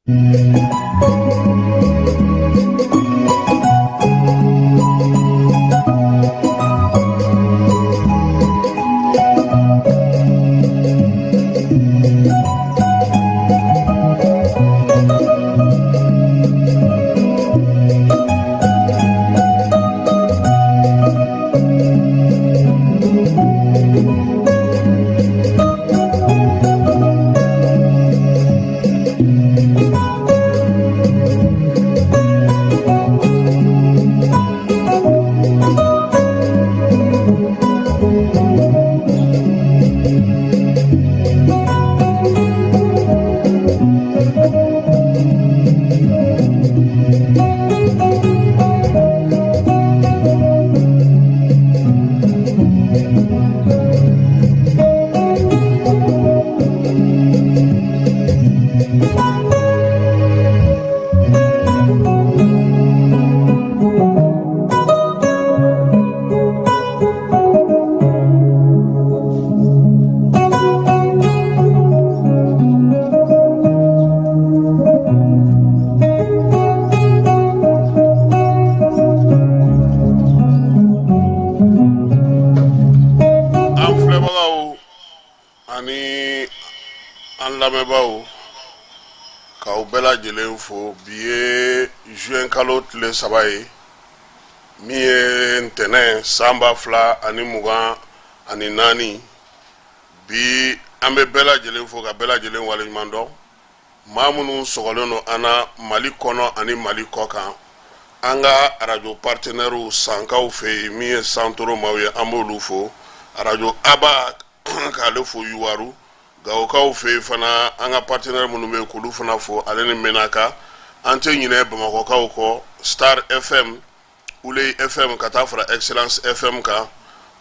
An filɛbagaw ani an lamɛnbaaw, k'aw bɛɛ lajɛlen fo. Bi ye juin kalo tile 3 ye, min ye ntɛnɛn, san 2024. Bi an bɛ bɛɛ lajɛlen fo ka bɛɛ lajɛlen waleɲuman dɔn. Maa minnu sɔgɔlen don an na Mali kɔnɔ ani Mali kɔ kan, an ka arajo partenaires sankaw fɛ yen, min ye Santoro maaw ye, an b'olu fo. Arajo Aba, k'ale fo Yuwaru. Gawokaw fɛ yen fana, an ka partenaire minnu bɛ yen, k'olu fana fo, ale ni Menaka. An tɛ ɲinɛ Bamakɔkaw kɔ, Star FM, Uley FM, ka taa fara Excellence FM kan.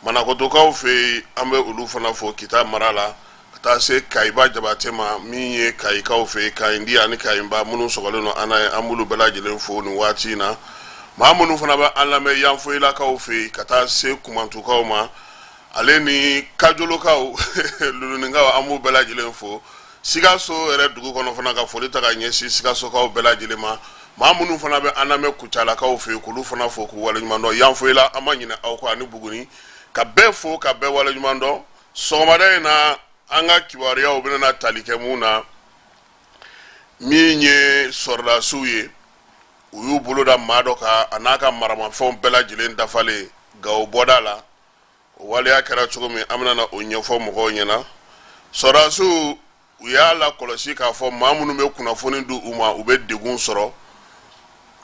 Manakotokaw fɛ yen, an bɛ olu fana fo Kita mara la, ka taa se Kayiba Jabate ma, min ye Kayikaw fɛ yen, Kayindi ani Kayinba minnu sɔgɔlen don an na yen, an b'olu bɛɛ lajɛlen fo nin waati in na. Maa minnu fana bɛ an lamɛn Yanfoyilakaw fɛ yen, ka taa se Kumantukaw ma, ale ni Kajolokaw, Luluninkaw, an b'u bɛɛ lajɛlen fo. Sikaso yɛrɛ dugu kɔnɔ fana, ka foli ta ka ɲɛsin Sikasokaw bɛɛ lajɛlen ma. Maa minnu fana bɛ an lamɛn Kucalakaw fɛ yen, k'olu fana fo k'u waleɲuman dɔn. Yanfoyila, an ma ɲinɛ aw kɔ, ani Buguni, ka bɛɛ fo ka bɛɛ waleɲuman dɔn. Sɔgɔmada in na, an ka kibaruyaw bɛna tali kɛ mun na? Min ye sɔrɔdasiw ye, u y'u bolo da maa dɔ kan, a n'a ka maramafɛnw bɛɛ lajɛlen dafalen, Gawo bɔda la. O waleya kɛra cogo min, an bɛna o ɲɛfɔ mɔgɔw ɲɛna. Sɔrɔdasiw, u y'a lakɔlɔsi k'a fɔ maa minnu bɛ kunnafoni di u ma, u bɛ degun sɔrɔ.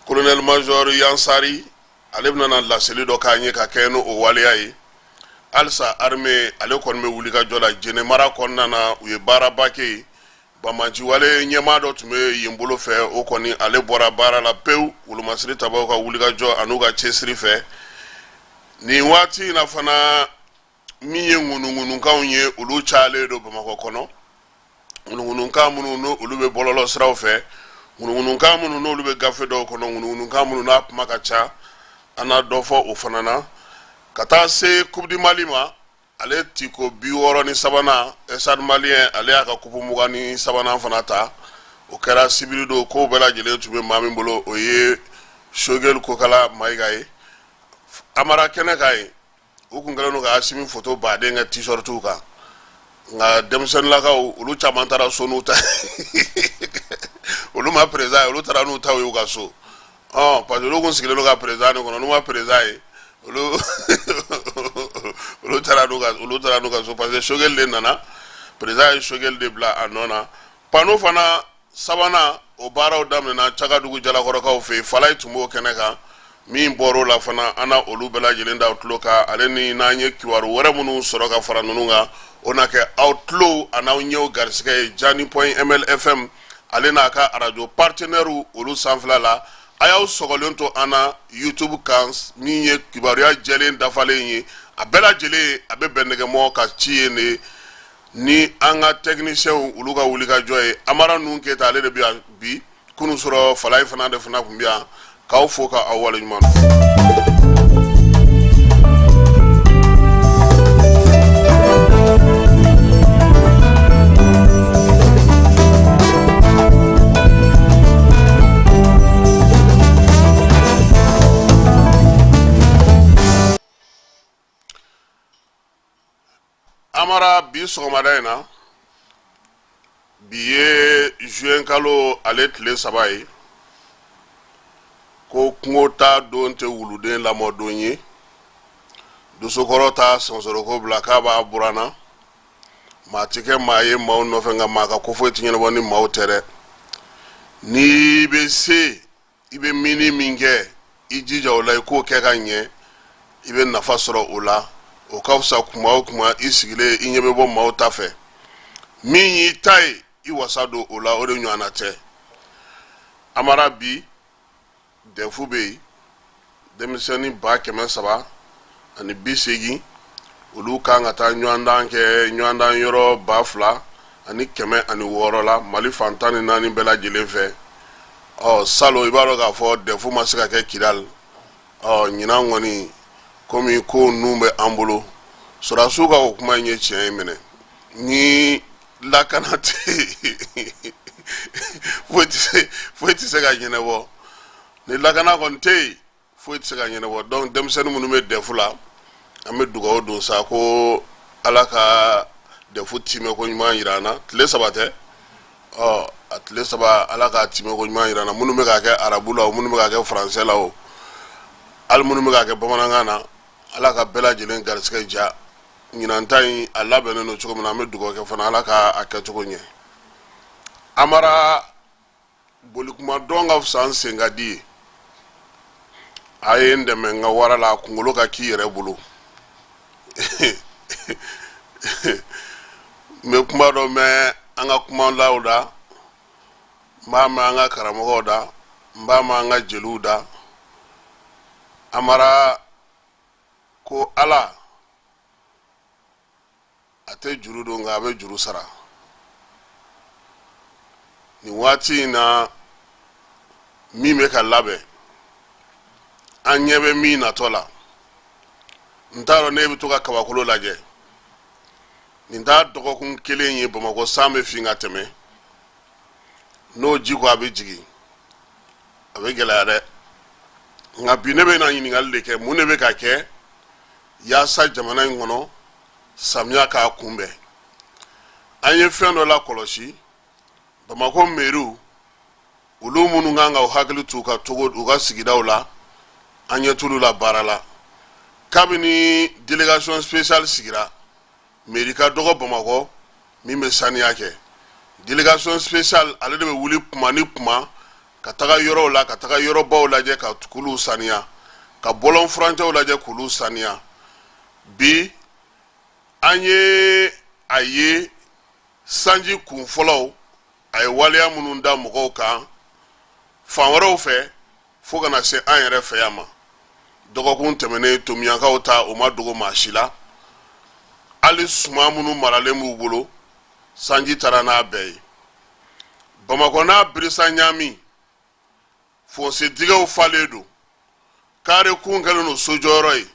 Colonel major Yansari, ale bɛna laseli dɔ k'an ye ka kɛɲɛ n'o waleya ye. Halisa armée, ale kɔni bɛ wulikajɔ la Jene mara kɔnɔna na. U ye baaraba kɛ yen. Banbaanciwale ɲɛmaa dɔ tun bɛ yen bolo fɛ, o kɔni, ale bɔra baara la pewu, wolomasiri tabaw ka wulikajɔ an'u ka cɛsiri fɛ. Nin waati in na fana, min ye ŋunuŋunukanw ye, olu cayalen don Bamakɔ kɔnɔ. Ŋunuŋunukan minnu n'olu bɛ bɔlɔlɔ siraw fɛ, ŋunuŋunukan minnu n'olu bɛ gafe dɔw kɔnɔ, ŋunuŋunukan minnu n'a kuma ka ca, an na dɔ fɔ o fana na, ka taa se Coupe du Mali ma. Ale tiko 63nan, Stade Malien, ale y'a ka coupe 23nan fana ta. O kɛra sibiri don. Kow bɛɛ lajɛlen tun bɛ maa min bolo, o ye Sogɛli Kokala Mayiga ye. Amara kɛnɛ kan yen, u kun kɛlen don ka Asimi foto baden kɛ t-shirtiw kan, nka denmisɛnninlakaw, olu caman taara so n'u ta. Olu ma président ye, olu taara n'u taw ye u ka so. Ɔ parce que olu kun sigilen don ka président de kɔnɔ. N'u ma président ye, olu taara n'u ka so, parce que Sogɛli de nana. Président ye Sogɛli de bila a nɔ na. Panneau fana sabanan, o baaraw daminɛna Cagadugu Jalakɔrɔkaw fɛ yen. Falayi tun b'o kɛnɛ kan. Min bɔr'o la fana, an na olu bɛɛ lajɛlen da tulo kan, ale ni n'an ye kibaru wɛrɛ minnu sɔrɔ ka fara ninnu kan, o na kɛ aw tulow an'aw ɲɛw garisɛgɛ ye Jani point MLFM, ale n'a ka arajo partenaires, olu sanfɛla la. A y'aw sɔgɔlen to an na YouTube kan. Min ye kibaruya jɛlen dafalen ye, a bɛɛ lajɛlen, a bɛ bɛn nɛgɛmɔ ka ci yen de ni an ka techniciens, olu ka wulikajɔ ye. Amara Nun Keyita, ale de bɛ yan bi. Kunun sɔrɔ, Falayi fana de fana tun bɛ yan. K'aw fo ka aw waleɲuman dɔn. sɔgɔmada in na, bi ye juin kalo ale tile 3 ye. Ko kungo taa don tɛ wuluden lamɔdon ye. Dosokɔrɔ t'a sɔnsɔrɔko bila k'a b'a buranna. Maa tɛ kɛ maa ye maaw nɔfɛ, nka maa ka ko foyi tɛ ɲɛnabɔ ni maaw tɛ dɛ. N'i bɛ se, i bɛ mini min kɛ, i jija o la, i k'o kɛ ka ɲɛ, i bɛ nafa sɔrɔ o la. O ka fisa kuma o kuma i sigilen i ɲɛ bɛ bɔ maaw ta fɛ. Min y'i ta ye, i wasa don o la, o de ɲɔgɔnna tɛ. Amara, bi dɛfu bɛ yen, denmisɛnnin 380,000, olu kan ka taa ɲɔgɔndan kɛ ɲɔgɔndan yɔrɔ 2106 la Mali fan 14 bɛɛ lajɛlen fɛ. Ɔ salon, i b'a dɔn k'a fɔ dɛfu ma se ka kɛ Kidali. Ɔ ɲinan kɔni, komi ko ninnu bɛ an bolo, sɔrɔdasiw ka o kuma in ye tiɲɛ ye minɛ. Ni lakana tɛ yen, foyi tɛ se ka ɲɛnabɔ. Ni lakana kɔni tɛ yen, foyi tɛ se ka ɲɛnabɔ. Donc denmisɛnnin minnu bɛ dɛfu la, an bɛ dugawu don sa ko Ala ka dɛfu timɛ ko ɲuman yira an na. Tile 3 tɛ? Ɔ a tile 3, Ala ka timɛ ko ɲuman yira an na. Minnu bɛ k'a kɛ arabu la o, minnu bɛ k'a kɛ faransɛ la o, hali minnu bɛ k'a kɛ bamanankan na, Ala ka bɛɛ lajɛlen garisigɛ diya. Ɲinan ta in, a labɛnnen don cogo min na, an bɛ dugawu kɛ fana Ala ka a kɛcogo ɲɛ. Amara, bolikuma dɔn ka fisa n sen ka di ye. A ye n dɛmɛ n ka wara la, a kunkolo ka k'i yɛrɛ bolo. N bɛ kuma dɔ mɛn an ka kumalaw da, n b'a mɛn an ka karamɔgɔw da, n b'a mɛn an ka jeliw da. Amara, ko Ala a tɛ juru don, nka a bɛ juru sara. Nin waati in na, min bɛ ka labɛn, an ɲɛ bɛ min natɔ la, n t'a dɔn n'e bɛ to ka kabakolo lajɛ. Nin t'a dɔgɔkun kelen ye Bamakɔ san bɛ fin ka tɛmɛ. N'o ji ko a bɛ jigin, a bɛ gɛlɛya dɛ. Nka bi ne bɛ na ɲininkali de kɛ: mun de bɛ ka kɛ yaasa jamana in kɔnɔ samiya k'a kunbɛn? An ye fɛn dɔ la kɔlɔsi Bamakɔ meriw, olu minnu kan ka u hakili t'u ka togo u ka sigidaw la, an ɲɛ t'olu la baara la. Kabini délégation spéciale sigira, mairie ka dɔgɔ Bamakɔ min bɛ saniya kɛ. Délégation spéciale, ale de bɛ wuli kuma ni kuma ka taga yɔrɔw la, ka taga yɔrɔbaw lajɛ ka k'olu saniya, ka bɔlɔn furancɛw lajɛ k'olu saniya. Bi an ye a ye sanji kun fɔlɔw, a ye waleya minnu da mɔgɔw kan fan wɛrɛw fɛ fo ka na se an yɛrɛ fɛ yan ma. Dɔgɔkun tɛmɛnen, Tominiyankaw ta, o ma dogo maa si la. Hali suman minnu maralen b'u bolo, sanji taara n'a bɛɛ ye. Bamakɔ n'a birisa ɲaami, fosse dingɛw falen don, kare kun kɛlen don sojɔyɔrɔ ye,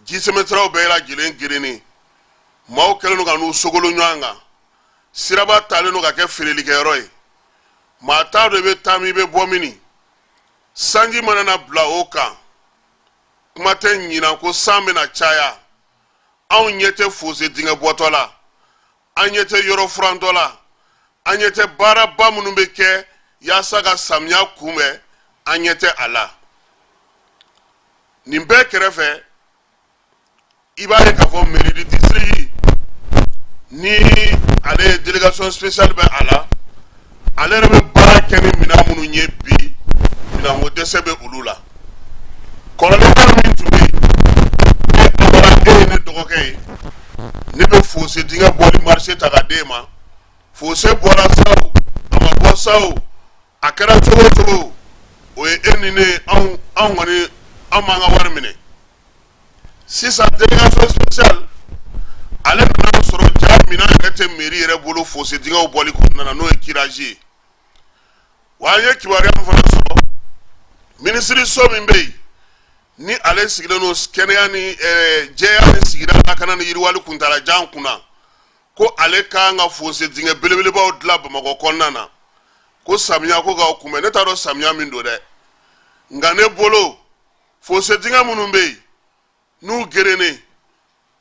jisɛmɛsiraw bɛɛ lajɛlen gerennen, maaw kɛlen don ka n'u sogolo ɲɔgɔn kan, siraba talen don ka kɛ feerelikɛyɔrɔ ye. Maa t'a dɔn i bɛ taa min, i bɛ bɔ min. Sanji mana na bila o kan, kuma tɛ ɲinan ko san bɛna caya. Anw ɲɛ tɛ fosse dingɛ bɔtɔ la, an ɲɛ tɛ yɔrɔ furantɔ la, an ɲɛ tɛ baaraba minnu bɛ kɛ yaasa ka samiya kunbɛn, an ɲɛ tɛ a la. Nin bɛɛ kɛrɛfɛ, i b'a ye k'a fɔ mairie du district, ni ale ye délégation spéciale bɛ a la, ale yɛrɛ bɛ baara kɛ ni minɛn minnu ye bi, minɛnko dɛsɛ bɛ olu la. Kɔrɔlen min tun bɛ yen, e Amara, e ye ne dɔgɔkɛ ye, ne bɛ fosse dingɛ bɔli marché ta ka d'e ma. Fosse bɔra sa o, a ma bɔ sa o, a kɛra cogo o cogo, o ye e ni ne, anw kɔni, an b'an ka wari minɛ. Sisan délégation spéciale, ale nana sɔrɔ ja minɛn yɛrɛ tɛ mairie yɛrɛ bolo fosse dingɛw bɔli kɔnɔna na, n'o ye curage ye. Wa an ye kibaruya min fana sɔrɔ, minisiriso min bɛ yen ni ale sigilen don kɛnɛya ni jɛya ni sigida lakana ni yiriwali kuntaalajan kunna, ko ale kan ka fosse dingɛ belebelebaw dilan Bamakɔ kɔnɔna na, ko samiya ko k'aw kunbɛn. Ne t'a dɔn samiya min don dɛ, nka ne bolo fosse dingɛ minnu bɛ yen n'u gerennen,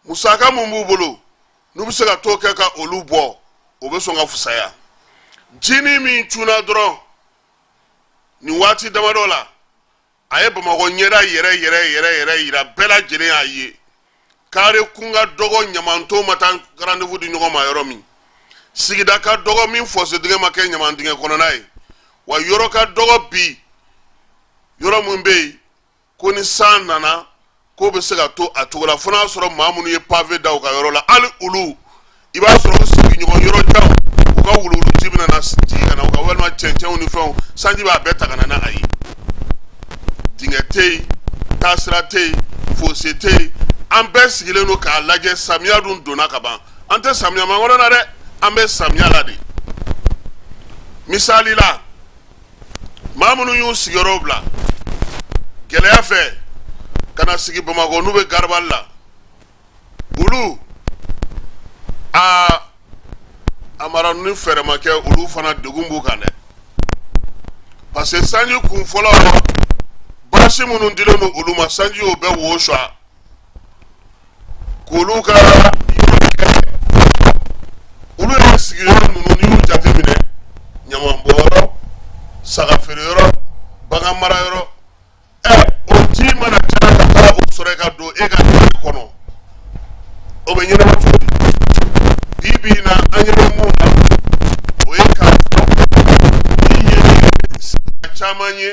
musaka mun b'u bolo, N'u bɛ se ka t'o kɛ ka olu bɔ, o bɛ sɔn ka fusaya. Jinin min cunna dɔrɔn nin waati damadɔ la, a ye Bamakɔ ɲɛda yɛrɛ yɛrɛ yɛrɛ yɛrɛ yira, bɛɛ lajɛlen y'a ye. Kare kun ka dɔgɔ, ɲamanton ma taa rendez-vous di ɲɔgɔn ma yɔrɔ min, sigida ka dɔgɔ min fosse dingɛ ma kɛ ɲaman dingɛ kɔnɔna ye, wa yɔrɔ ka dɔgɔ bi, yɔrɔ min bɛ yen ko ni san nana k'o bɛ se ka to a cogo la, fo n'a sɔrɔ maa minnu ye pavé da u ka yɔrɔ la, hali olu, i b'a sɔrɔ u sigiɲɔgɔn yɔrɔ janw, u ka wuluwulu ji bɛna na jigin ka na u ka, walima cɛncɛnw ni fɛnw, sanji b'a bɛɛ ta ka na n'a ye. Dingɛ tɛ yen, taasira tɛ yen, fosse tɛ yen. An bɛɛ sigilen don k'a lajɛ. Samiya dun donna ka ban, an tɛ samiya makɔnɔ na dɛ, an bɛ samiya la de. Misali la, maa minnu y'u sigiyɔrɔw bila gɛlɛya fɛ ka na sigi Bamakɔ, n'u bɛ garabali la, olu aa, Amara, ni fɛɛrɛ ma kɛ, olu fana degun b'u kan dɛ, parce que sanji kun fɔlɔ, basi minnu dilen don olu ma, sanji y'o bɛɛ wo suwa k'olu ka yɔrɔ kɛ. Olu yɛrɛ sigiyɔrɔ ninnu, n'i y'u jateminɛ, ɲamanbɔyɔrɔ, saga feereyɔrɔ, bagan marayɔrɔ, ɛ, o ji mana caya ka taa o sɔrɔ ka don e ka kare kɔnɔ, o bɛ ɲɛnabɔ cogo di? Bi bi in na, an ɲɛ bɛ mun na, o ye k'a fɔ min ye sigida caman ye,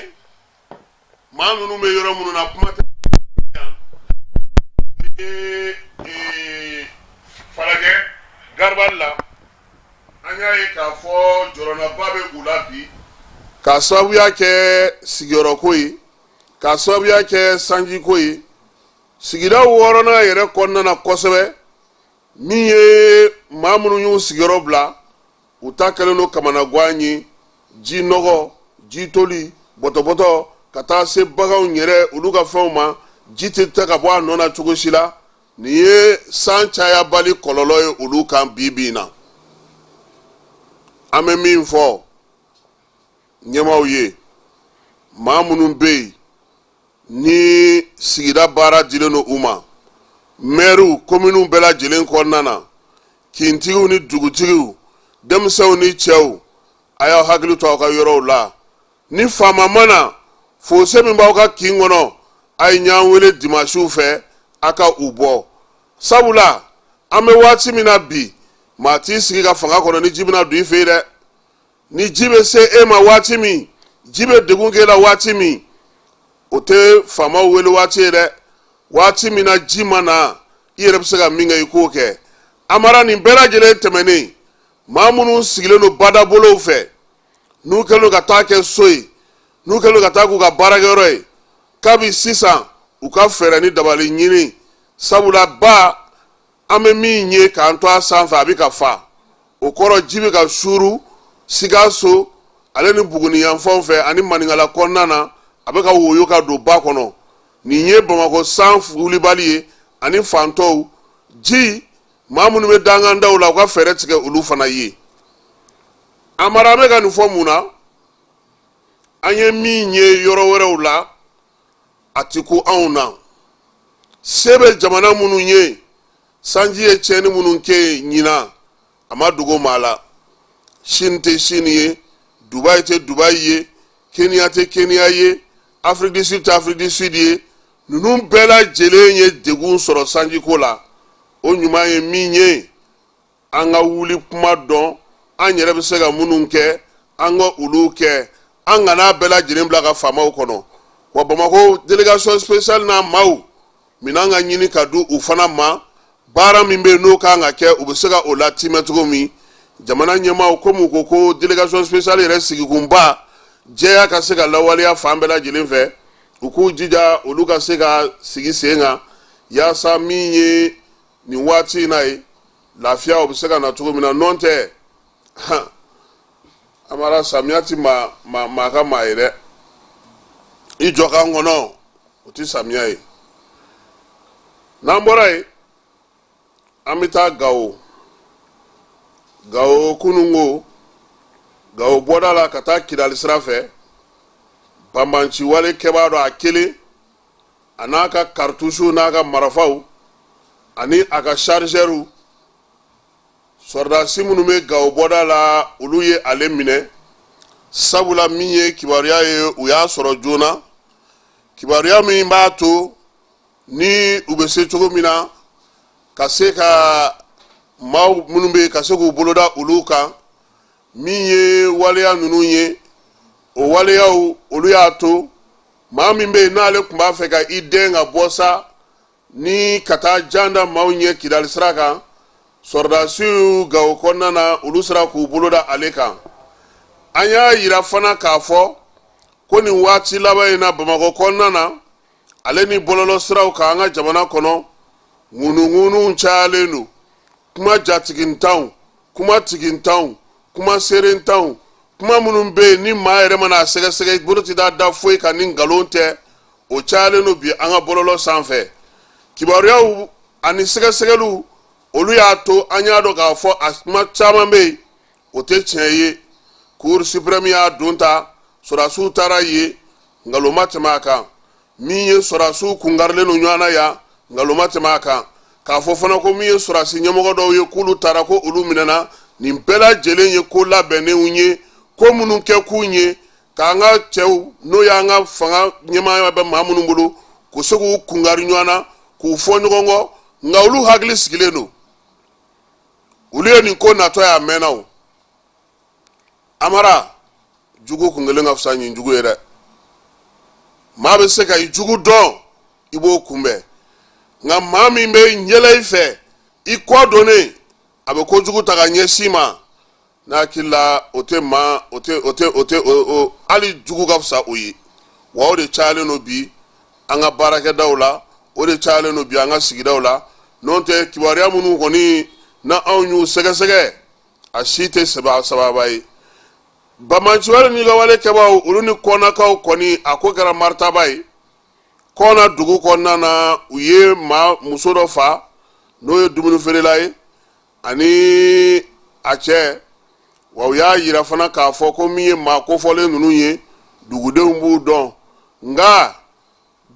maa ninnu bɛ yɔrɔ minnu na, kuma tɛ yan Falajɛ garabali la, an y'a ye k'a fɔ jɔrɔnaba bɛ u la bi, k'a sababuya kɛ sigiyɔrɔko ye, k'a sababuya kɛ sanjiko ye. Sigida wɔɔrɔnan yɛrɛ kɔnɔna na kosɛbɛ, min ye maa minnu y'u sigiyɔrɔ bila, u ta kɛlen don kamanagan ye, ji nɔgɔ, ji toli, bɔtɔbɔtɔ, ka taa se baganw yɛrɛ, olu ka fɛnw ma, ji tɛ taa ka bɔ a nɔ na cogo si la. Nin ye san cayabali kɔlɔlɔ ye olu kan bi bi in na. An bɛ min fɔ ɲɛmaaw ye, maa minnu bɛ yen ni sigida baara dilen don u ma, mɛriw, kominiw bɛɛ lajɛlen kɔnɔna na, kintigiw ni dugutigiw, denmisɛnw ni cɛw, a y'aw hakili to aw ka yɔrɔw la. Ni faama ma na, fosse min b'aw ka kin kɔnɔ, a ye ɲɔgɔn wele dimansiw fɛ, a ka u bɔ, sabula an bɛ waati min na bi, maa t'i sigi ka fanga kɔnɔ ni ji bɛna don i fɛ yen dɛ. Ni ji bɛ se e ma waati min, ji bɛ degun k'e la waati min, o tɛ faamaw wele waati ye dɛ. Waati min na ji ma na, i yɛrɛ bɛ se ka min kɛ, i k'o kɛ. Amara, nin bɛɛ lajɛlen tɛmɛnen, maa minnu sigilen don badabolow fɛ, n'u kɛlen don ka taa kɛ so ye, n'u kɛlen don ka taa k'u ka baarakɛyɔrɔ ye, kabi sisan u ka fɛɛrɛ ni dabali ɲini, sabula ba, an bɛ min ye k'an to a sanfɛ, a bɛ ka fa. O kɔrɔ, ji bɛ ka suuru Sikaso ale ni Buguni yanfanw fɛ ani Maninkala kɔnɔna na, a bɛ ka woyo ka don ba kɔnɔ. Nin ye Bamakɔ san wulibali ye ani fantɔw ji. Maa minnu bɛ dangandaw la, u ka fɛɛrɛ tigɛ olu fana ye. Amara, an bɛ ka nin fɔ mun na? An ye min ye yɔrɔ wɛrɛw la, a ti ko anw na. Se bɛ jamana minnu ye, sanji ye tiɲɛni minnu kɛ ɲinan, a ma dogo maa la. Chine tɛ Chine ye, Dubaï tɛ Dubaï ye, Kenya tɛ Kenya ye, Afrique du Sud tɛ Afrique du Sud ye. Ninnu bɛɛ lajɛlen ye degun sɔrɔ sanjiko la. O ɲuman ye min ye, an ka wuli kuma dɔn, an yɛrɛ bɛ se ka minnu kɛ, an ka olu kɛ. An kana bɛɛ lajɛlen bila ka faamaw kɔnɔ. Wa Bamakɔ délégation spéciale n'a maaw, minɛn ka ɲini ka di u fana ma. Baara min bɛ yen n'o kan ka kɛ, u bɛ se ka o latimɛ cogo min. Jamana ɲɛmaaw, komi u ko ko délégation spéciale yɛrɛ sigikunba, jɛya ka se ka lawaleya fan bɛɛ lajɛlen fɛ, u k'u jija olu ka se ka sigi sen kan, yaasa min ye nin waati in na ye, lafiya o bɛ se ka na cogo min na. Nɔn tɛ, Amara, samiya ti maa maa ka maa ye dɛ. I jɔ k'an kɔnɔ, o ti samiya ye. N'an bɔra yen, an bɛ taa Gawo. Gawo kununko, Gawo bɔda la ka taa Kidali sira fɛ, banbanci wale kɛbaa dɔ, a kelen, a n'a ka karitusiw n'a ka marifaw ani a ka chargeur. Sɔrɔdasi minnu bɛ Gawo bɔda la, olu ye ale minɛ, sabula min ye kibaruya ye, u y'a sɔrɔ joona, kibaruya min b'a to ni u bɛ se cogo min na ka se ka maaw minnu bɛ yen, ka se k'u boloda olu kan. Min ye waleya ninnu ye, o waleyaw olu y'a to maa min bɛ yen n'ale tun b'a fɛ ka i dɛn ka bɔ sa ni ka taa jan da maaw ɲɛ Kidali sira kan, sɔrɔdasiw Gawo kɔnɔna na, olu sera k'u boloda ale kan. An y'a yira fana k'a fɔ ko nin waati laban in na, Bamakɔ kɔnɔna na, ale ni bɔlɔlɔ siraw kan, an ka jamana kɔnɔ, ŋunuŋunuw cayalen don, kuma jatigintanw, kuma tigintanw, kuma seerentanw, kuma minnu bɛ yen ni maa yɛrɛ mana a sɛgɛsɛgɛ, bolo tɛ taa da foyi kan ni nkalon tɛ, o cayalen don bi an ka bɔlɔlɔ sanfɛ. Kibaruyaw ani sɛgɛsɛgɛliw, olu y'a to an y'a dɔn k'a fɔ a kuma caman bɛ yen, o tɛ tiɲɛ ye. Cour suprême y'a don ta, sɔrɔdasiw taara yen, nkalon ma tɛmɛ a kan. Min ye sɔrɔdasiw kunkarilen don ɲɔgɔn na yan, nkalon ma tɛmɛ a kan. K'a fɔ fana ko min ye sɔrɔdasi ɲɛmɔgɔ dɔw ye k'olu taara, ko olu minɛna, nin bɛɛ lajɛlen ye ko labɛnnenw ye, ko minnu kɛ kun ye k'an ka cɛw, n'o y'an ka fanga ɲɛmaaya bɛ maa minnu bolo, k'u se k'u kunkari ɲɔgɔn na, k'u fɔ ɲɔgɔn kɔ. Nka olu hakili sigilen don, olu ye nin ko natɔ ye a mɛnna. O Amara, jugu kun kelen ka fisa ɲin jugu ye dɛ. Maa bɛ se ka i jugu dɔn, i b'o kunbɛn, nka maa min bɛ yɛlɛ i fɛ, i kɔ donnen, a bɛ kojugu ta ka ɲɛsin i ma, ne hakili la o tɛ maa o tɛ o tɛ o tɛ o hali jugu ka fisa o ye. Wa o de cayalen don bi an ka baarakɛdaw la, o de cayalen don bi an ka sigidaw la. N'o tɛ, kibaruya minnu kɔni na anw y'u sɛgɛsɛgɛ, a si tɛ sababa ye. Banbaanciwale ni wale kɛbaaw, olu ni kɔnakaw kɔni, a ko kɛra maritaba ye Kɔna dugu kɔnɔna na. U ye maa muso dɔ fa, n'o ye dumuni feerela ye, ani a cɛ. Wa u y'a yira fana k'a fɔ ko min ye maa kofɔlen ninnu ye, dugudenw b'u dɔn. Nka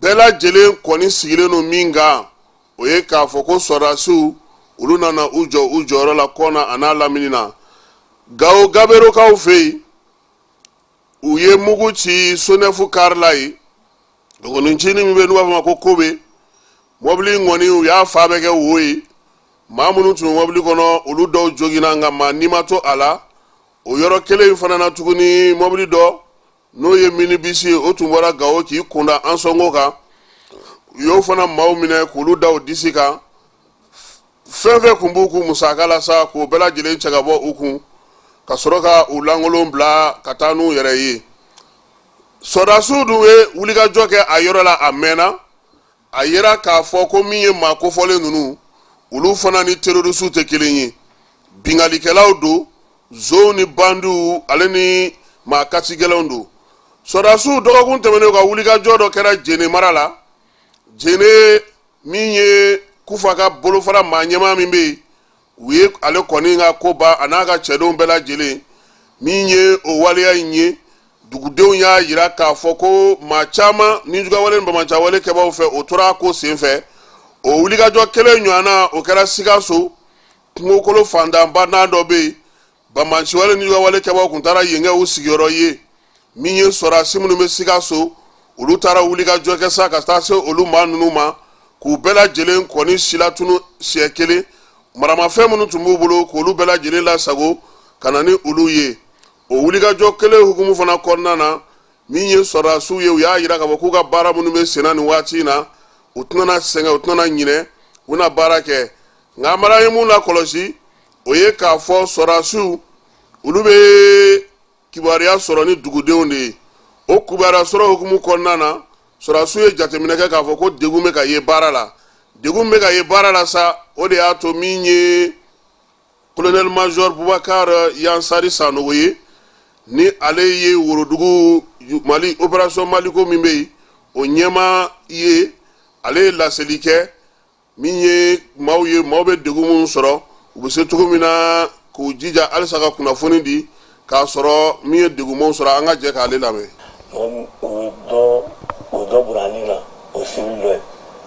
bɛɛ lajɛlen kɔni sigilen don min kan, o ye k'a fɔ ko sɔrɔdasiw, olu nana u jɔ u jɔyɔrɔ la Kɔna a n'a lamini na. Gawo Gaberokaw fɛ yen, u ye mugu ci SONEF kari la yen, dɔgɔnincinin min bɛ yen n'u b'a fɔ a ma ko Kobe. Mɔbili in kɔni, u y'a fa bɛɛ kɛ wo ye. Maa minnu tun bɛ mɔbili kɔnɔ, olu dɔw joginna, nka maa ni ma to a la. O yɔrɔ kelen in fana na tuguni, mɔbili dɔ, n'o ye minibisi ye, o tun bɔra Gawo k'i kunda Ansɔngo kan, u y'o fana maaw minɛ k'olu da u disi kan. Fɛn fɛn kun b'u kun musaka la sa, k'o bɛɛ lajɛlen cɛ ka bɔ u kun, ka sɔrɔ ka u lankolon bila ka taa n'u yɛrɛ ye. Sɔrɔdasiw dun ye wulikajɔ kɛ a yɔrɔ la a mɛnna. A yera k'a fɔ ko min ye maa kofɔlen ninnu, olu fana ni terorisiw tɛ kelen ye, binkannikɛlaw don, zonw ni bandiw ale ni maa kasigɛlɛnw don. Sɔrɔdasiw, dɔgɔkun tɛmɛnen, ka wulikajɔ dɔ kɛra Jene mara la. Jene, min ye Kufa ka bolofara maa ɲɛmaa min bɛ yen, u ye ale kɔni ka ko ban, a n'a ka cɛdenw bɛɛ lajɛlen. Min ye o waleya in ye, dugudenw y'a yira k'a fɔ ko maa caman nijuguyawale ni banbaanciwale kɛbaaw fɛ, o tora a ko senfɛ. O wulikajɔ kelen ɲɔgɔnna, o kɛra Sikaso kungokolo fantanba n'a dɔ bɛ yen, banbaanciwale ni nijuguyawale kɛbaaw kun taara yen kɛ u sigiyɔrɔ ye. Min ye sɔrɔdasi minnu bɛ Sikaso, olu taara wulikajɔ kɛ sa ka taa se olu maa ninnu ma, k'u bɛɛ lajɛlen kɔni silatunu siɲɛ kelen. Maramafɛn minnu tun b'u bolo, k'olu bɛɛ lajɛlen lasago ka na ni olu ye. O wulikajɔ kelen hukumu fana kɔnɔna na, min ye sɔrɔdasiw ye, u y'a yira k'a fɔ k'u ka baara minnu bɛ senna nin waati in na, u tɛna sɛgɛn, u tɛna ɲinɛ, u na baara kɛ. Nka Amara ye mun lakɔlɔsi, o ye k'a fɔ sɔrɔdasiw, olu bɛ kibaruya sɔrɔ ni dugudenw de ye. O kibaruya sɔrɔ hukumu kɔnɔna na, sɔrɔdasiw ye jateminɛ kɛ k'a fɔ ko degun bɛ ka ye baara la. Degun bɛ ka ye baara la sa, o de y'a to min ye colonel major Bubakar Yansari Sanogo ye, ni ale ye worodugu Mali opération Maliko min bɛ yen, o ɲɛmaa ye, ale ye laseli kɛ. Min ye maaw ye, maaw bɛ degun minnu sɔrɔ, u bɛ se cogo min na k'u jija halisa ka kunnafoni di k'a sɔrɔ min ye degunmaw sɔrɔ, an ka jɛ k'ale lamɛn. O dɔ burani la, o civil dɔ ye,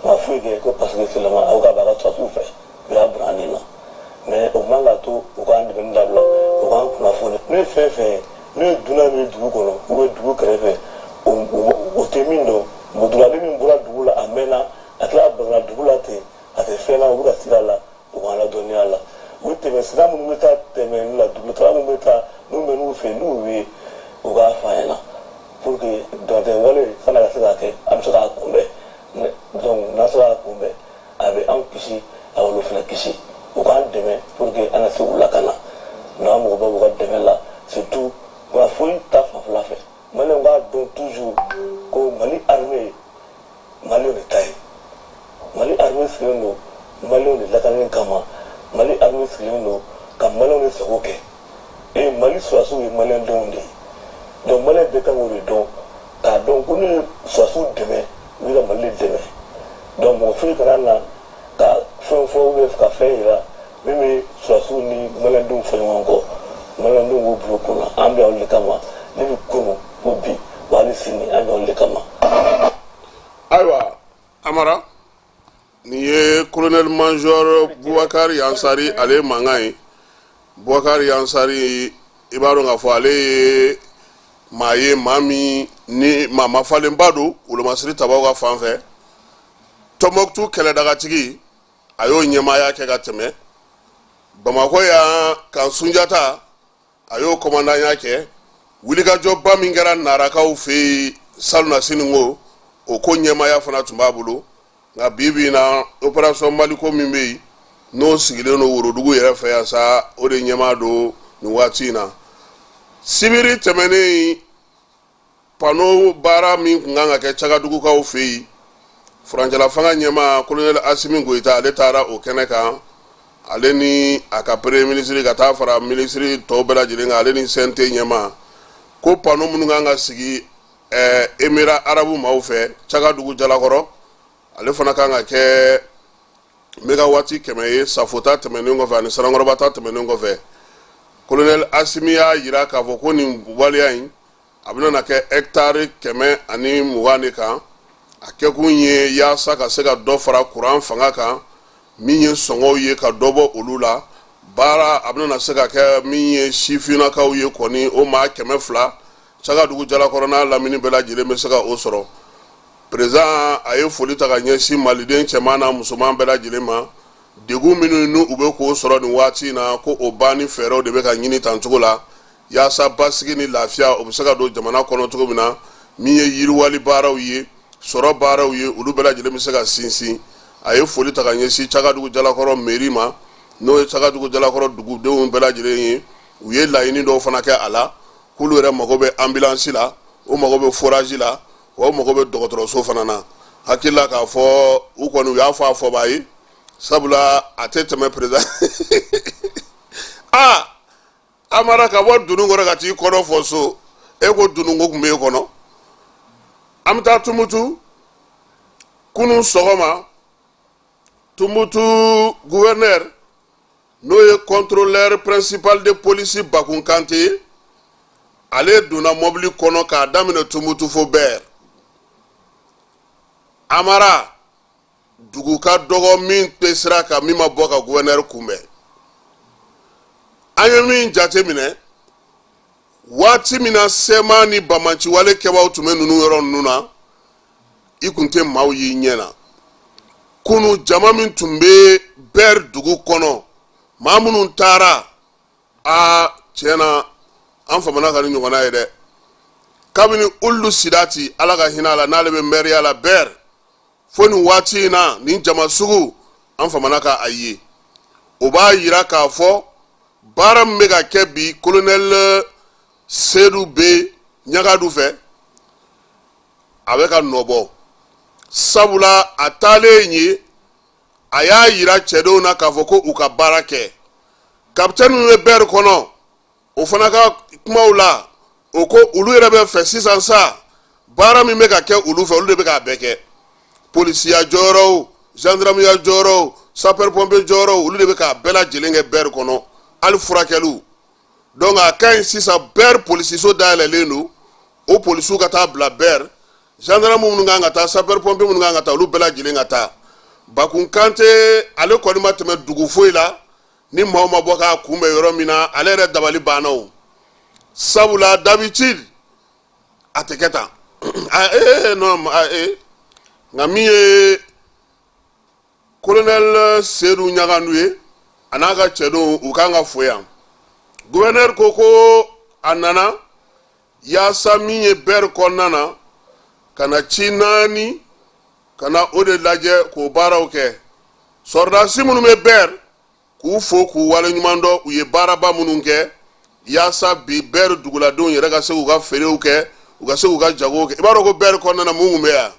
ma foyi kɛ ko parce que seulement aw ka b'a ka sɔrɔdasiw fɛ, u y'a burani la. Mais o man ka to u k'an dɛmɛni dabila, u k'an kunnafoni. N'u ye fɛn fɛn ye, n'u ye dunan min ye dugu kɔnɔ ou bien dugu kɛrɛfɛ, o tɛ min dɔn, mutulali min bɔra dugu la a mɛnna, a tila bagana dugu la ten, a tɛ fɛn na, u bɛ ka sira la, u k'an ladɔnniya la. U tɛmɛ sira minnu bɛ taa tɛmɛ la, dugutala minnu bɛ taa, n'u bɛ n'u fɛ, n'u ye, u k'a fɔ an ɲɛna pour que damatɛmɛ wale kana ka se ka kɛ, an bɛ se k'a kunbɛn. Donc n'an sera k'a kunbɛn, a bɛ an kisi, a b'olu fana kisi. U k'an dɛmɛ pour que an ka se k'u lakana. Donc an mago bɛ u ka dɛmɛ la, surtout kunnafoni ta fanfɛla fɛ. Maliyɛnw k'a dɔn toujours ko Mali armée, maliyɛnw de ta ye. Mali armée sigilen don maliyɛnw de lakanani kama. Mali armée sigilen don ka maliyɛnw de sago kɛ. Et Mali sɔrɔdasiw ye maliyɛn denw de ye. Donc maliyɛn bɛɛ kan k'o de dɔn, k'a dɔn ko n'u ye sɔrɔdasiw dɛmɛ, u bɛ ka Mali de dɛmɛ. Donc mɔgɔ foyi kana na ka fɛn fɔ ou bien ka fɛn yira min bɛ sɔrɔdasiw ni maliyɛndenw fɔ ɲɔgɔn kɔ. Maliyɛndenw b'u bolo kunna, an bɛ olu de kama. Ne bɛ kunun ko bi wa hali sini, an bɛ olu de kama. Ayiwa Amara, nin ye colonel major Bubakari Yansari, ale mankan ye. Bubakari Yansari, i b'a dɔn k'a fɔ ale ye maa ye, maa min ni maa mafalenba don wolomasiri tabaw ka fan fɛ. Tɔnbɔkutu kɛlɛdagatigi, a y'o ɲɛmaaya kɛ ka tɛmɛ Bamakɔ yan kan. Sunjata, a y'o kɔmandanya kɛ. Wulikajɔba min kɛra Narakaw fɛ yen salonnasini ko, o ko ɲɛmaaya fana tun b'a bolo. Nka bi bi in na, opération Maliko min bɛ yen, n'o sigilen don Worodugu yɛrɛ fɛ yan sa, o de ɲɛmaa don nin waati in na. Sibiri tɛmɛnen, panneau baara min tun kan ka kɛ Cagadugukaw fɛ yen, furancɛla fanga ɲɛmaa colonel Asimi Goyita, ale taara o kɛnɛ kan, ale ni a ka premier ministre, ka taa fara minisiri tɔw bɛɛ lajɛlen kan, ale ni CNT ɲɛmaa, ko panneau minnu kan ka sigi Émirats arabes maaw fɛ Cagadugu Jalakɔrɔ, ale fana kan ka kɛ mégawati 100 ye. Safota tɛmɛnen kɔfɛ ani Sanankɔrɔba ta tɛmɛnen kɔfɛ, colonel Asimi y'a yira k'a fɔ ko nin waleya in, a bɛna na kɛ hectare 120 de kan. A kɛkun ye yaasa ka se ka dɔ fara kuran fanga kan, min ye sɔngɔw ye, ka dɔ bɔ olu la. Baara a bɛna na se ka kɛ min ye sifinnakaw ye kɔni, o maa 200 Cagadugu Jalakɔrɔ n'a lamini bɛɛ lajɛlen bɛ se ka o sɔrɔ. Président, a ye foli ta ka ɲɛsin maliden cɛman n'a musoman bɛɛ lajɛlen ma. Degun minnu n'u u bɛ k'o sɔrɔ nin waati in na, ko o banni fɛɛrɛw de bɛ ka ɲini tan cogo la, yaasa basigi ni lafiya, o bɛ se ka don jamana kɔnɔ cogo min na. Min ye yiriwali baaraw ye, sɔrɔ baaraw ye, olu bɛɛ lajɛlen bɛ se ka sinsin. A ye foli ta ka ɲɛsin Cagadugu Jalakɔrɔ mairie ma, n'o ye Cagadugu Jalakɔrɔ dugudenw bɛɛ lajɛlen ye. U ye laɲini dɔw fana kɛ a la, k'olu yɛrɛ mago bɛ ambulance la, u mago bɛ forage la, wa u mago bɛ dɔgɔtɔrɔso fana na. Hakili la k'a fɔ u kɔni u y'a fɔ a fɔbaa ye, sabula a tɛ tɛmɛ président aa Amara ka bɔ dunun kɔrɔ ka t'i kɔnɔ fɔ so. E ko dununko tun b'e kɔnɔ. An bɛ taa Tumutu. Kunun sɔgɔma, Tumutu gouverneur, n'o ye contrôleur principal de police Bakun Kante ye, ale donna mɔbili kɔnɔ k'a daminɛ Tumutu fo Bɛr. Amara, dugu ka dɔgɔ min tɛ sira kan min ma bɔ ka gouverneur kunbɛn. An ye min jate minɛ, waati min na sɛma ni bamaciwale kɛbaaw tun bɛ ninnu yɔrɔ ninnu na, i kun tɛ maaw y'i ɲɛ na. Kunu, jama min tun bɛ Bɛr dugu kɔnɔ, maa minnu taara, aa tiɲɛ na, an famana ka ni ɲɔgɔnna ye dɛ. Kabini Ulu Sidati, Ala ka hinɛ a la, n'ale bɛ mɛriya la Bɛr, fo nin waati in na, nin jama sugu, an famana ka a ye. O b'a yira k'a fɔ baara min bɛ ka kɛ bi colonel Sedu bɛ Ɲagadu fɛ, a bɛ ka nɔ bɔ, sabula a taalen ye, a y'a yira cɛdenw na k'a fɔ ko u ka baara kɛ. Kapitɛni min bɛ Bɛri kɔnɔ, o fana ka kumaw la, o ko olu yɛrɛ bɛ fɛ sisan sa, baara min bɛ ka kɛ olu fɛ, olu de bɛ k'a bɛɛ kɛ: polisiya jɔyɔrɔw, gendarmeya jɔyɔrɔw, sapeur pompier jɔyɔrɔw, olu de bɛ k'a bɛɛ lajɛlen kɛ Bɛri kɔnɔ, hali furakɛliw. Donc a ka ɲi sisan, Bɛri polisiso dayɛlɛlen don, o polisiw ka taa bila Bɛri, gendarme minnu kan ka taa, sapeur pompier minnu kan ka taa, olu bɛɛ lajɛlen ka taa. Bakun Kante, ale kɔni ma tɛmɛ dugu foyi la. Ni maaw ma bɔ k'a kunbɛn yɔrɔ min na, ale yɛrɛ dabali banna o, sabula d'habitude a tɛ kɛ tan. Ee non, ee, nka min ye colonel Seydou Ɲagandu ye, a n'a ka cɛdenw, u kan ka fo yan. Gouverneur ko ko a nana yaasa min ye Bɛri kɔnɔna na, ka na ci naani, ka na o de lajɛ k'o baaraw kɛ. Sɔrɔdasi minnu bɛ Bɛri, k'u fo k'u waleɲuman dɔn, u ye baaraba minnu kɛ yaasa bi Bɛri duguladenw yɛrɛ ka se k'u ka feerew kɛ, u ka se k'u ka jagow kɛ. I b'a dɔn ko Bɛri kɔnɔna na, mun tun bɛ yan?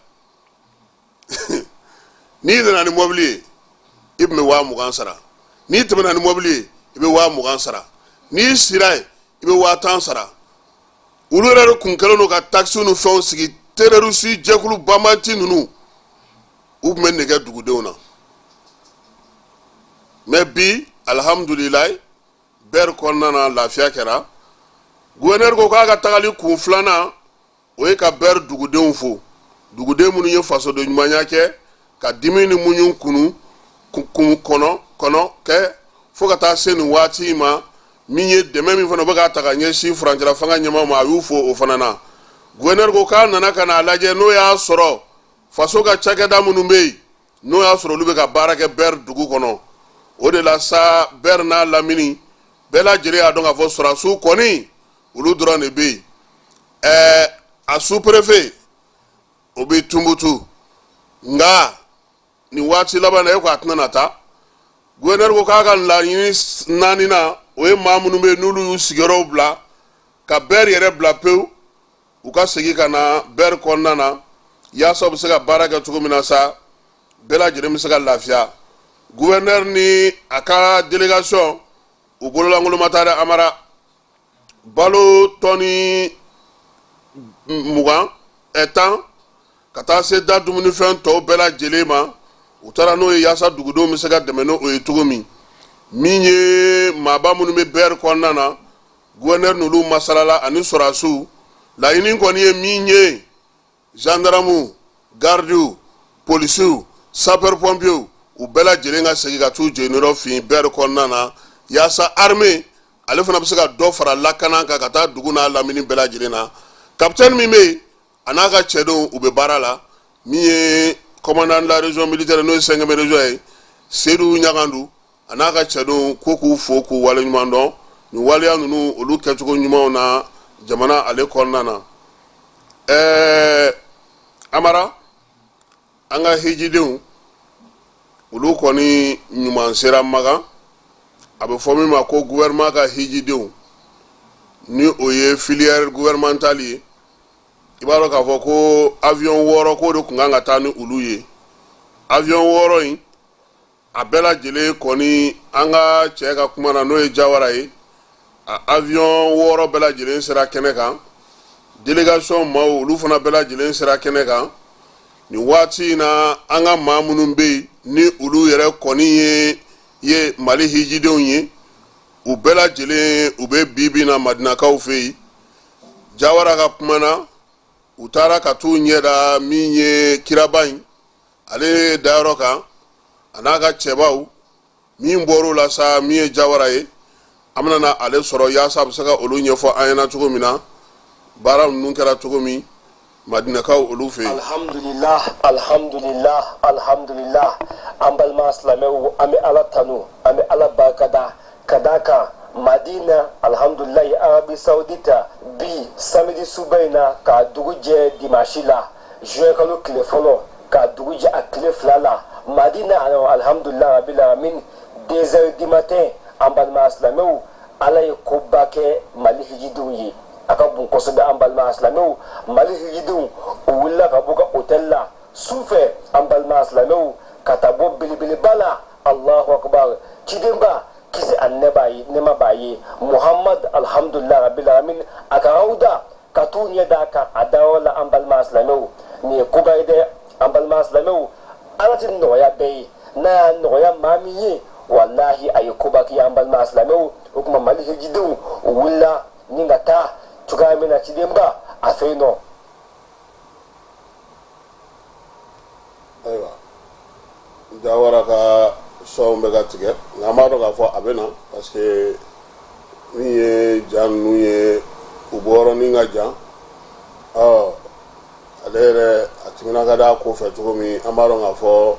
N'i nana ni mɔbili ye, i tun bɛ 20 000 sara. N'i tɛmɛna ni mɔbili ye, i bɛ 20 000 sara. N'i sira yen, i bɛ 10 000 sara. Olu yɛrɛ de kun kɛlen don ka takisiw ni fɛnw sigi. Terroriste jɛkulu banbanci ninnu, u tun bɛ nɛgɛ dugudenw na. Mais bi, alihamudulilayi, Bɛri kɔnɔna na, lafiya kɛra. Gouverneur ko k'a ka tagali kun filanan, o ye ka Bɛri dugudenw fo, duguden minnu ye fasoden ɲumanya kɛ ka dimi ni muɲu kunu kun kɔnɔ kɔnɔ kɛ fo ka taa se nin waati in ma. Min ye dɛmɛ min fana u bɛ k'a ta ka ɲɛsin furancɛla fanga ɲɛmaaw ma, a y'u fo o fana na. Gouverneur ko k'a nana ka n'a lajɛ n'o y'a sɔrɔ faso ka cakɛda minnu bɛ yen, n'o y'a sɔrɔ olu bɛ ka baara kɛ Bɛri dugu kɔnɔ. O de la sa, Bɛri n'a lamini bɛɛ lajɛlen y'a dɔn k'a fɔ sɔrɔdasiw kɔni, olu dɔrɔn de bɛ yen. A sous-préfet, o bɛ Tumutu, nka nin waati laban na, e ko a tɛna na taa. Gouverneur ko k'a ka laɲini naaninan, o ye maa minnu bɛ yen n'olu y'u sigiyɔrɔw bila ka Bɛri yɛrɛ bila pewu, u ka segin ka na Bɛri kɔnɔna na yaasa u bɛ se ka baara kɛ cogo min na sa, bɛɛ lajɛlen bɛ se ka lafiya. Gouverneur ni a ka délégation, u bololankolon ma taa dɛ, Amara. Balo tɔni 20 10, ka taa se da dumunifɛn tɔw bɛɛ lajɛlen ma, u taara n'o ye yaasa dugudenw bɛ se ka dɛmɛ n'o ye cogo min. Min ye maaba minnu bɛ Bɛri kɔnɔna na, gouverneur n'olu masalala ani sɔrɔdasiw. Laɲini kɔni ye min ye, gendarmew, gardiw, polisiw, sapeur pompiers, u bɛɛ lajɛlen ka segin ka t'u jeniyɔrɔ fin Bɛri kɔnɔna na, yaasa armée ale fana bɛ se ka dɔ fara lakana kan ka taa dugu n'a lamini bɛɛ lajɛlen na. Capitaine min bɛ yen, a n'a ka cɛdenw, u bɛ baara la. Min ye commandant de la région militaire, n'o ye cinquième région ye, Seydou Ɲagandu, a n'a ka cɛdenw ko k'u fo k'u waleɲuman dɔn nin waleya ninnu, olu kɛcogo ɲumanw na jamana ale kɔnɔna na. Amara, an ka hijidenw, olu kɔni ɲuman sera Makan. A bɛ fɔ min ma ko gouvernement ka hijidenw, ni o ye filière gouvernementale ye. I b'a dɔn k'a fɔ ko avion 6 k'o de tun kan ka taa ni olu ye. Avion 6 in, a bɛɛ lajɛlen kɔni, an ka cɛ ka kuma na, n'o ye Jawara ye, a avion 6 bɛɛ lajɛlen sera kɛnɛ kan. Délégation maaw, olu fana bɛɛ lajɛlen sera kɛnɛ kan. Nin waati in na, an ka maa minnu bɛ yen ni olu yɛrɛ kɔni ye Mali hijidenw ye, u bɛɛ lajɛlen, u bɛ bi bi na Madinakaw fɛ yen. Jawara ka kuma na, u taara ka t'u ɲɛ da min ye kiraba in ale dayɔrɔ kan, a n'a ka cɛbaw. Min bɔr'o la sa, min ye Jawara ye, an bɛna na ale sɔrɔ yaasa a bɛ se ka olu ɲɛfɔ an ɲɛna cogo min na, baara ninnu kɛra cogo min Madinakaw olu fɛ yen. Alhamdulillah, alhamdulillah, alhamdulillah. An balima silamɛw, an bɛ Ala tanu, an bɛ Ala barikada ka d'a kan Madina, alhamdulilayi, Arabie Saoudite, bi samedi suba in na, k'a dugu jɛ dimanche la, juin kalo tile fɔlɔ, k'a dugu jɛ a tile fila la, Madina, alhamdulilayi rabil alamin, 2 heures du matin, an balima silamɛw, Ala ye koba kɛ Mali hijidenw ye. A ka bon kosɛbɛ. An balima silamɛw, Mali hijidenw, u wulila ka bɔ ka hôtel la su fɛ, an balima silamɛw, ka taa bɔ belebeleba la. Allahu akbar! Cidenba, kisi a nɛma b'a ye, Muhammad, alhamdulilayi rabil alamin, a ka rawda, ka t'u ɲɛ d'a kan a dayɔrɔ la. An balima silamɛw, nin ye koba ye dɛ. An balima silamɛw, Ala tɛ nɔgɔya bɛɛ ye. N'a y'a nɔgɔya maa min ye, walahi, a ye koba k'i ye. An balima silamɛw, o tuma Mali hijidenw, u wulila ni ka taa cogoya min na cidenba a fɛ yen nɔ. Ayiwa, Jawara ka Son bɛ ka tigɛ, nka an b'a dɔn k'a fɔ a bɛ na, parce que min ye ja ninnu ye, u bɔyɔrɔnin ka jan. Ɔ, ale yɛrɛ a timina ka d'a ko fɛ cogo min, an b'a dɔn k'a fɔ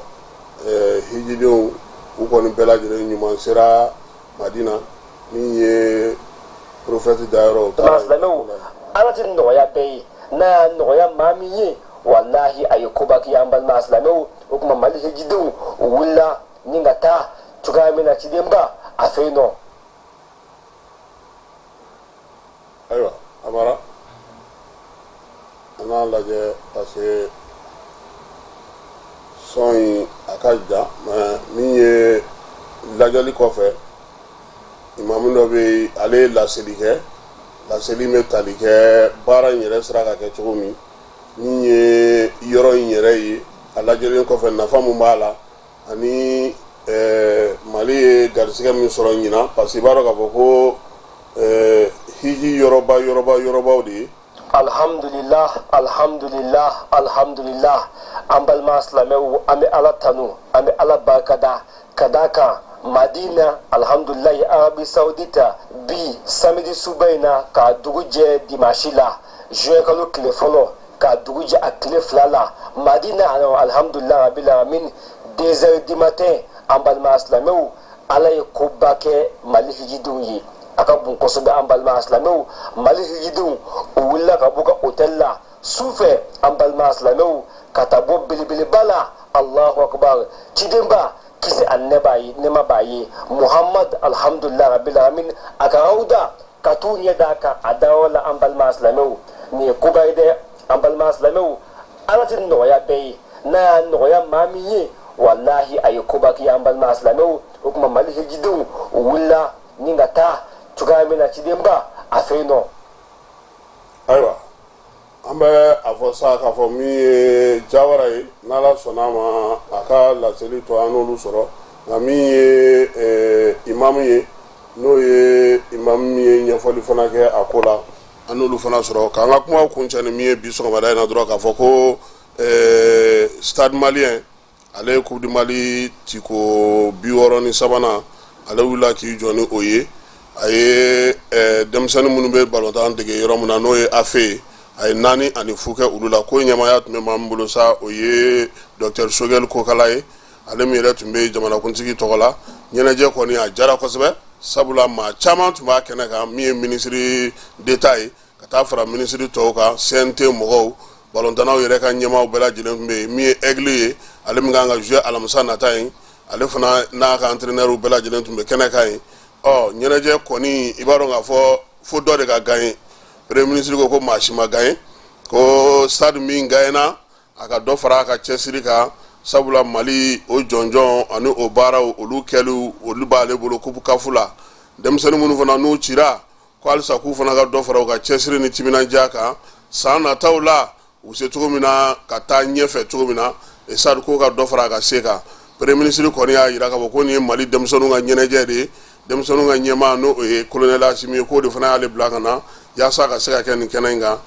hijidenw u kɔni bɛɛ lajɛlen ɲuman sera Madina, min ye prophète dayɔrɔ. Silamɛw, Ala tɛ nɔgɔya bɛɛ ye. N'a y'a nɔgɔya maa min ye, walahi a ye koba k'i an balima silamɛw. O tuma Mali hijidenw u wulila ni ka taa cogoya min na cidenba a fɛ yen nɔ. Ayiwa Amara, an n'a lajɛ, parce que son in a ka jan. Mais min ye lajɛli kɔfɛ, imamu dɔ bɛ yen, ale ye laseli kɛ. Laseli bɛ tali kɛ baara in yɛrɛ sera ka kɛ cogo min, min ye yɔrɔ in yɛrɛ ye, a lajɛlen kɔfɛ nafa mun b'a la, ani Mali ye garisɛgɛ min sɔrɔ ɲinan, parce que i b'a dɔn k'a fɔ ko hiji yɔrɔba yɔrɔba yɔrɔbaw de ye. Alhamdulillah, alhamdulillah, alhamdulillah. An balima silamɛw, an bɛ Ala tanu, an bɛ Ala barikada ka d'a kan Madina, alhamdulilayi, Arabie Saoudite, bi samedi suba in na k'a dugu jɛ dimanche la, juin kalo tile fɔlɔ k'a dugu jɛ a tile fila la, Madina, alhamdulilayi rabil alamin, 2 heures du matin, an balima silamɛw, Ala ye koba kɛ Mali hijidenw ye. A ka bon kosɛbɛ. An balima silamɛw, Mali hijidenw u wulila ka bɔ ka hôtel la su fɛ, an balima silamɛw, ka taa bɔ belebeleba la. Allahu akbar. Cidenba, kisi a nɛ b'a ye, nɛma b'a ye, Muhammad, alhamdulilah rabil alamin, a ka rawda ka t'u ɲɛ d'a kan a dayɔrɔ la. An balima silamɛw, nin ye koba ye dɛ. An balima silamɛw, Ala tɛ nɔgɔya bɛɛ ye. N'a y'a nɔgɔya maa min ye, walahi a ye koba k'i an balima silamɛw. O tuma Mali hijidenw u wulila ni ka taa cogoya min na cidenba a fɛ yen nɔ. Ayiwa, an bɛ a fɔ sa k'a fɔ min ye Jawara ye, n'Ala sɔnna a ma, a ka laseli tɔ an n'olu sɔrɔ. Nka min ye imamu ye, n'o ye imamu min ye ɲɛfɔli fana kɛ a ko la, an n'olu fana sɔrɔ k'an ka kumaw kuncɛ ni min ye bi sɔgɔmada in na dɔrɔn, k'a fɔ ko Stade Malien, ale ye Coupe du Mali tiko 63nan, ale wulila k'i jɔ ni o ye. A ye denmisɛnnin minnu bɛ balontan dege yɔrɔ min na, n'o ye AFE ye, a ye 4-0 kɛ olu la. Ko ɲɛmaaya tun bɛ maa min bolo sa, o ye docteur Choguel Kokala ye, ale min yɛrɛ tun bɛ jamanakuntigi tɔgɔ la. Ɲɛnajɛ kɔni a jara kosɛbɛ, sabula maa caman tun b'a kɛnɛ kan, min ye ministre d'État ye ka taa fara minisiri tɔw kan, CNT mɔgɔw, balontannaw yɛrɛ ka ɲɛmaaw bɛɛ lajɛlen tun bɛ yen. Min ye Aigle ye, ale min kan ka jouer alamisa nata in, ale fana n'a ka entraîneur bɛɛ lajɛlen tun bɛ kɛnɛ kan yen. Ɔ, ɲɛnajɛ kɔni, i b'a dɔn k'a fɔ fo dɔ de ka gagner. Premier ministre ko ko maa si ma gagner, ko Stade min gagnera, a ka dɔ fara a ka cɛsiri kan, sabula Mali o jɔnjɔn ani o baaraw olu kɛliw olu b'ale bolo coupe CAF la. Denmisɛnnin minnu fana n'u cira, ko halisa k'u fana ka dɔ fara u ka cɛsiri ni timinandiya kan san nataw la, u bɛ se cogo min na ka taa ɲɛfɛ cogo min na. Stade ko ka dɔ fara a ka se kan. Premier ministre kɔni y'a jira k'a fɔ ko nin ye Mali denmisɛnninw ka ɲɛnajɛ de ye. Denmisɛnninw ka ɲɛmaa, n'o ye colonel Asimi ye, k'o de fana y'ale bila ka na yaasa ka se ka kɛ nin kɛnɛ in kan.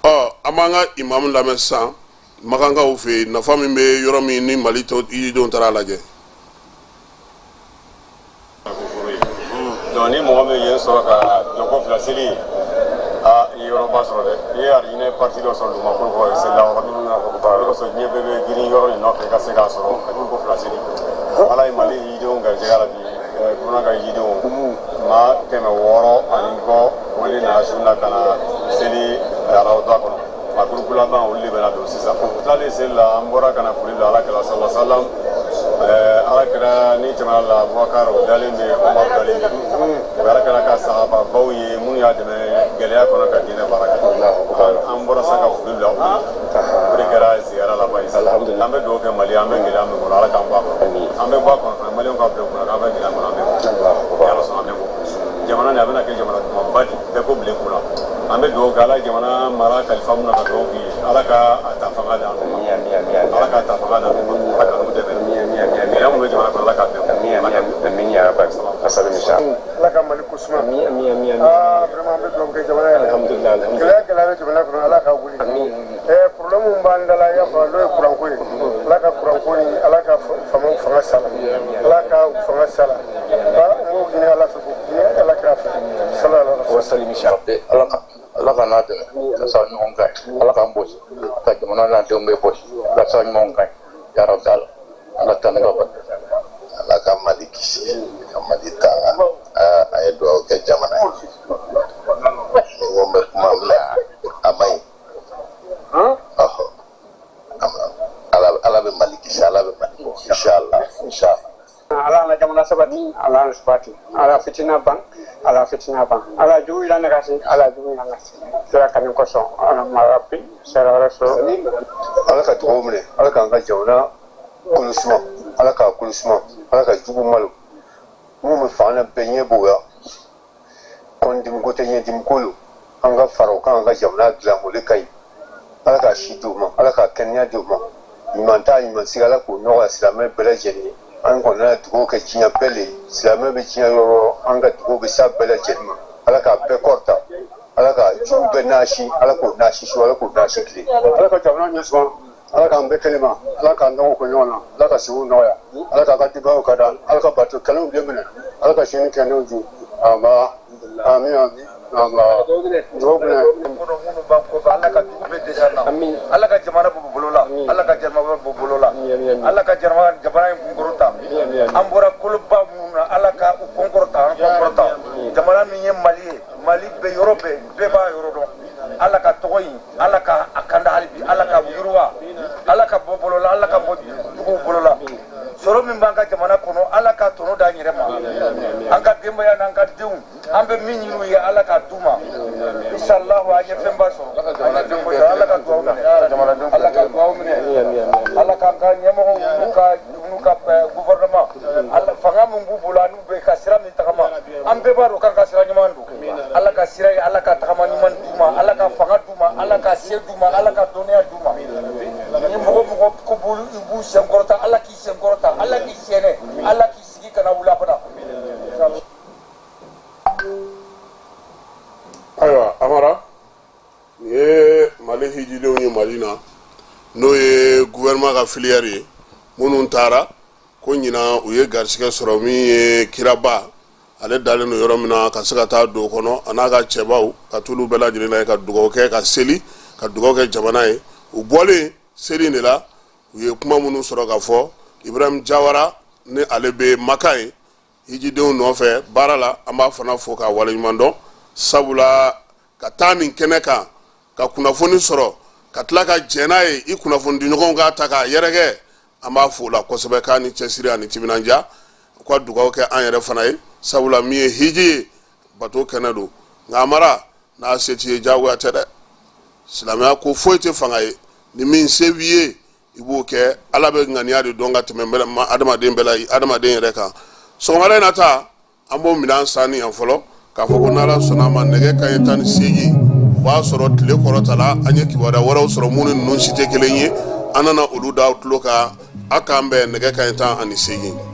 Ɔ, an b'an ka imamu lamɛn sisan Makankaw fɛ yen, nafa min bɛ yɔrɔ min ni Mali yiridenw taara a lajɛ. Donc ni mɔgɔ min ye sɔrɔ ka jɔko fila seli, a i ye yɔrɔba sɔrɔ dɛ, i ye arijinɛ partie dɔ sɔrɔ dugumakolo kɔrɔ, selila yɔrɔ min na. O de kosɔn diɲɛ bɛɛ bɛ girin yɔrɔ in nɔfɛ ka se k'a sɔrɔ ka jɔko fila seli. Ala ye Mali yiridenw garijɛgɛ la bi, bamanan ka yiridenw maa 600 ani kɔ, o de nana su na ka na seli arawuda kɔnɔ. A groupe laban, olu de bɛna don sisan. Tilalen seli la, an bɔra ka na foli bila Ala kira sala salam. Ala kira ni tɛmɛna la, Abubakar o dalen bɛ, Umar dalen bɛ, o ye Ala kira ka sahababaw ye minnu y'a dɛmɛ gɛlɛya kɔnɔ ka diinɛ baara kɛ. An bɔra sa ka foli bila u ye, o de kɛra ziyara laban ye. An bɛ dugawu kɛ Mali, an bɛ gɛlɛya min kɔnɔ, Ala k'an bɔ a kɔnɔ. An bɛ bɔ a kɔnɔ fana, Maliyɛnw ka bila u kunna k'an bɛ gɛlɛya kɔnɔ, an bɛ bɔ, ni Ala sɔnna, an bɛ bɔ. Jamana nin a bɛna kɛ jamana dumanba di, bɛɛ ko bilen kunna. An bɛ dugawu kɛ, Ala ye jamana mara kalifa mun na, ka dugawu k'i ye, Ala ka a ta fanga d'an ma, Ala k'a ta fanga d'an ma, Ala ka n'u dɛmɛ. Gɛlɛya mun bɛ jamana kɔnɔ, Ala k'a bɛɛ bɔ. Ala ka Mali ko suma. Aa, vraiment, an bɛ dugawu kɛ jamana yɛrɛ. Gɛlɛya gɛlɛya bɛ jamana kɔnɔ, Ala ka wuli. Problème min b'an da la, i y'a fɔ, n'o ye kuranko ye, Ala ka kuranko ni Ala ka faamaw fanga sara, Ala ka Ala ka n'a dɛmɛ ka sira ɲuman kan ye. Ala k'an bɔsi ka jamana n'a denw bɛɛ bɔsi ka sira ɲuman kan ye. Ya Rabbi Ala Ala ta ne ka barika. Ala ka Mali kisi ka Mali tanga. A ye dugawu kɛ jamana ye. Ni ko n bɛ kuma min na a ma ɲi. Ɔhɔ. Ala bɛ Mali kisi, Ala bɛ Mali bɔ. Inshallah, inshallah. Ala na jamana sabati, Ala na sabati, Ala fitina ban, Ala fitina ban, Ala jugu ila nagasi, Ala jugu ila nagasi. Sira kanu kosɔn, Ala ma rabbi, sira rasul. Ala ka dugawu minɛ, Ala k'an ka jamana kolo suma, Ala k'a kolo suma, Ala ka jugu malo. Minnu bɛ fanga na bɛɛ ɲɛ b'o la. Kɔnɔdimiko tɛ ɲɛdimiko lo. An ka fara o kan, an ka jamana dilan, o de ka ɲi. Ala ka si d'u ma, Ala ka kɛnɛya d'u ma. Ɲuman t'a ɲuman sigi, Ala k'o nɔgɔya silamɛ bɛɛ lajɛlen ye. An kɔni na dugawu kɛ diɲɛ bɛɛ le ye. Silamɛ bɛ diɲɛ yɔrɔ o yɔrɔ, an ka dugawu bɛ s'a bɛɛ lajɛlen ma. Ala k'a bɛɛ kɔrɔta, Ala ka jugu bɛɛ naasi, Ala k'o naasi su, Ala k'o naasi tile. Ala ka jamana ɲɛ suma, Ala k'an bɛɛ kelen ma, Ala k'an dɔgɔw ko ɲɔgɔn na, Ala ka sigiw nɔgɔya, Ala k'an ka denbayaw ka da, Ala ka bato kɛlenw bɛɛ minɛ, Ala ka sini kɛnɛw ju. Aba, amin, amin. Aba, dugawu minɛ. Minnu b'an kɔfɛ, Ala ka dugu bɛɛ dɛsɛ an na. Ala ka jamana bɔ bolo la, Ala ka jamana bɔ bolo la, Ala ka jamana in kunkɔrɔta. An bɔra koloba minnu na, Ala ka u kunkɔrɔta, an kunkɔrɔta. Jamana min ye Mali ye, Mali bɛ yɔrɔ bɛɛ, bɛɛ b'a yɔrɔ dɔn. Ala ka tɔgɔ in, Ala ka a kanda hali bi, Ala ka yiriwa, Ala ka bɔ bolo la, Ala ka bɔ juguw bolo la. Sɔrɔ min b'an ka jamana kɔnɔ, Ala ka tɔnɔ d'an yɛrɛ ma. An ka denbaya n'an ka denw, an bɛ min ɲini u ye, Ala k'a d'u ma. Inshallah, an ye fɛnba sɔrɔ. Ala ka dugawu minɛ, Ala ka dugawu minɛ, Ala k'an ka ɲɛmɔgɔw n'u ka gouvernement, Ala fanga min b'u bolo, an'u bɛ ka sira min tagama, an bɛɛ b'a dɔn k'an ka sira ɲuman don. Ala ka sira ye, Ala ka tagama ɲuman d'u ma, Ala ka fanga d'u ma, Ala ka se d'u ma, Ala ka dɔnniya d'u ma. Ni mɔgɔ mɔgɔ ko i b'u senkɔrɔta, Ala k'i senkɔrɔta, Ala k'i sɛnɛ, Ala k'i sigi kana wuli abada. Ayiwa Amara, nin ye Mali hijidenw ye Mali na, n'o ye gouvernement ka filière ye, minnu taara ko ɲinan u ye garisɛgɛ sɔrɔ min ye kiraba ale dalen don yɔrɔ min na, ka se ka taa don kɔnɔ a n'a ka cɛbaw ka t'olu bɛɛ lajɛlen na ye, ka dugawu kɛ, ka seli, ka dugawu kɛ jamana ye. U bɔlen seli de la, u ye kuma minnu sɔrɔ ka fɔ. Ibrahim Jawara ni ale bɛ Maka ye hijidenw nɔfɛ baara la, an b'a fana fo k'a waleɲuman dɔn, sabula ka taa nin kɛnɛ kan ka kunnafoni sɔrɔ ka tila ka jɛn n'a ye i kunnafonidiɲɔgɔnw k'a ta k'a yɛrɛkɛ, an b'a fo la kosɛbɛ, k'a ni cɛsiri ani timinandiya. U ka dugawu kɛ an yɛrɛ fana ye, sabula min ye hiji ye, bato kɛnɛ don. Nka Amara, n'a se t'i ye, diyagoya tɛ dɛ. Silamɛya ko foyi tɛ fanga ye, ni min se b'i ye i b'o kɛ. Ala bɛ ŋaniya de dɔn ka tɛmɛ adamaden bɛɛ la, adamaden yɛrɛ kan. Sɔgɔmada in na ta, an b'o minɛn sanni yan fɔlɔ, k'a fɔ ko n'Ala sɔnna a ma, nɛgɛ kanɲɛ 18, o b'a sɔrɔ tile kɔrɔtala, an ye kibaruya wɛrɛw sɔrɔ minnu ninnu si tɛ kelen ye. An nana olu da tulo kan. A k'an bɛn nɛgɛ kanɲɛ 18.